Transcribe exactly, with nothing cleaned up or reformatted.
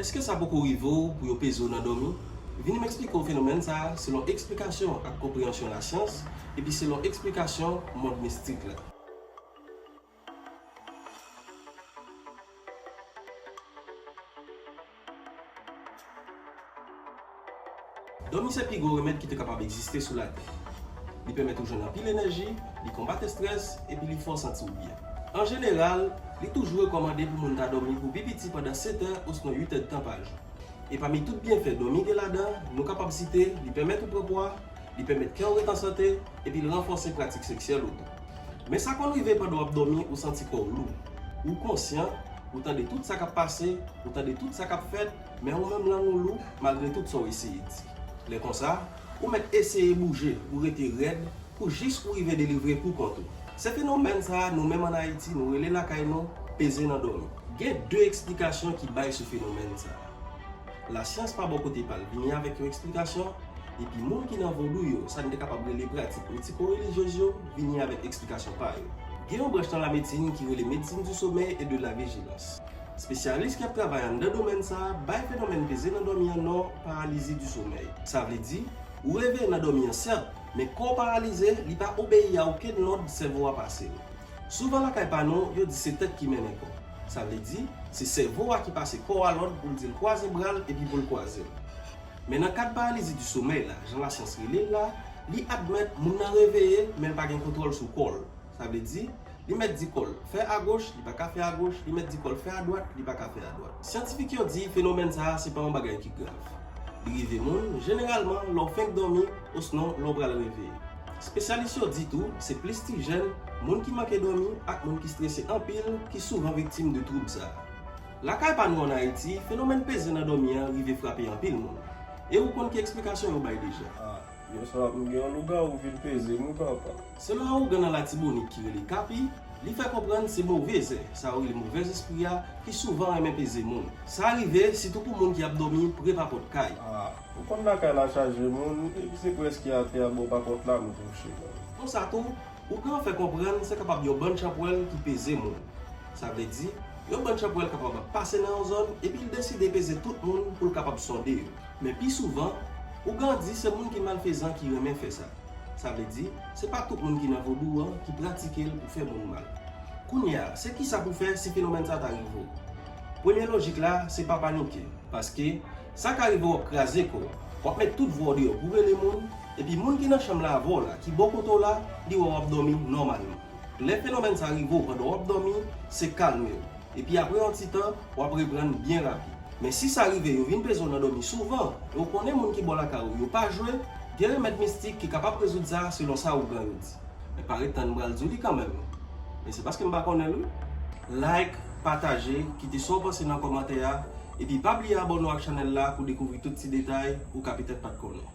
Èske sa poko rive w pou yo peze w nan dòmi? Vini m eksplike w fenomèn sa a selon eksplikasyon ak konpreyansyon lasyans, epi selon eksplikasyon mond mistik la. Dòmi se pi gwo remèd ki te kapab egziste sou latè. Li pèmèt ou jwenn anpil enèji, li konbat estrès, epi li fè w santi w byen. An jeneral, li toujou rekòmande pou moun ta dòmi pou pi piti pandan sèt è osnon uit èdtan pa jou. E pami tout byenfè dòmi gen ladan, nou kapab site, li pèmèt ou pran pwa, li pèmèt kè w ret an sante, epi l ranfòse pratik seksyèl ou tou. Men sa konn rive pandan w ap dòmi, ou santi kò w lou. Ou konsyan, ou tande tout sa k ap pase, ou tande tout sa k ap fèt, men ou menm lang ou lou, malgre tout sa w eseye di. Lè konsa, ou mèt eseye bouje, ou rete rèd, pou jis ou rive delivre pou kont ou. Se fenomèn sa a, nou menm ann Ayiti, nou rele lakay nou peze nan dòmi. Gen de eksplikasyon ki bay sou fenomèn sa a. Lasyans pa bò kote pa l vini avèk yon eksplikasyon, epi moun ki nan vodou yo, sa n te kapab rele pratik mitiko-relijyez yo, vini avèk eksplikasyon pa yo. Gen yon branch nan lamedsin ki rele médecine du sommeil et de la vigilance. Espesyalis ki ap travay anndan domèn sa a bay fenomèn peze nan dòmi an non paralizi di somèy. Sa vle di, ou reveye nan dòmi an sèt, men kò w paralize, li pa obeyi a okenn lòd sèvo a pase l. Souvan lakay pa nou, yo di se tèt ki mennen kò. Sa vle di, se sèvo a ki pase kò a lòd pou l di l kwaze bra l epi pou l kwaze l. Men nan kad paralizi di somèy la, jan lasyans rele l la, li admèt moun nan reveye, men l pa gen kontwòl sou kò l. Sa vle di, li mèt di kò l fè agoch, li pa ka fè agoch, li mèt di kò l fè adwat, li pa ka fè adwat. Syantifik yo di fenomèn sa a se pa yon bagay ki grav. Li rive moun, jeneralman, lè w fenk dòmi, osnon lè w pral reveye. Espesyalis yo di tou, se plis ti jèn, moun ki manke dòmi, ak moun ki strese anpil, ki souvan viktim de twoub sa a. Lakay pa nou ann Ayiti, fenomèn peze nan dòmi an rive frape anpil moun. E ou konn ki eksplikasyon yo bay deja? Ah, yèswa, m gen yon lougawou vin peze m, wi, papa. Selon yon ougan nan Latibonit ki rele Kapi, li fè konprann se move zè, sa yo rele movèz espri a, ki souvan renmen peze moun. Sa rive, sitou pou moun ki ap dòmi pre pa pòt kay. Ah, ou konn lakay la chaje moun, epi se prèske atè a bò pa pòt la m kouche la. Konsa tou, ougan an fè konprann se kapab yon bann chanpwèl ki peze moun. Sa vle di, yon bann chanpwèl kapab ap pase nan yon zòn, epi l deside peze tout moun pou l kapab sonde yo. Men pi souvan, ougan an di se moun ki malfezan ki renmen fè sa. Sa vle di, se pa tout moun ki nan vodou an ki pratike l pou fè moun mal. Kounye a, se kisa pou fè si fenomèn sa ta rive w? Premye lojik la, se pa panike, paske sa ka rive w ap kraze kò w, w ap met tout vwa w deyò pou rele moun, epi moun ki nan chanm la avè w la, ki bò kote w la, li wè w ap dòmi nòmalman. Lè fenomèn sa rive w pandan w ap dòmi, se kalme w. Epi apre yon ti tan, w ap reprann byen rapid. Men si sa rive yo vin peze w nan dòmi souvan, e w konnen moun ki bò lakay ou yo pa jwe, gen remèd mistik ki kapab rezoud sa selon sa ougan yo di. Men pa ret tann m pral di w li kanmenm. Men se paske m pa konnen l wi. Like, pataje, kite sa w panse nan kòmantè a, epi pa bliye abòne w ak chanèl la pou dekouvri tout ti detay ou ka petèt pa t konnen.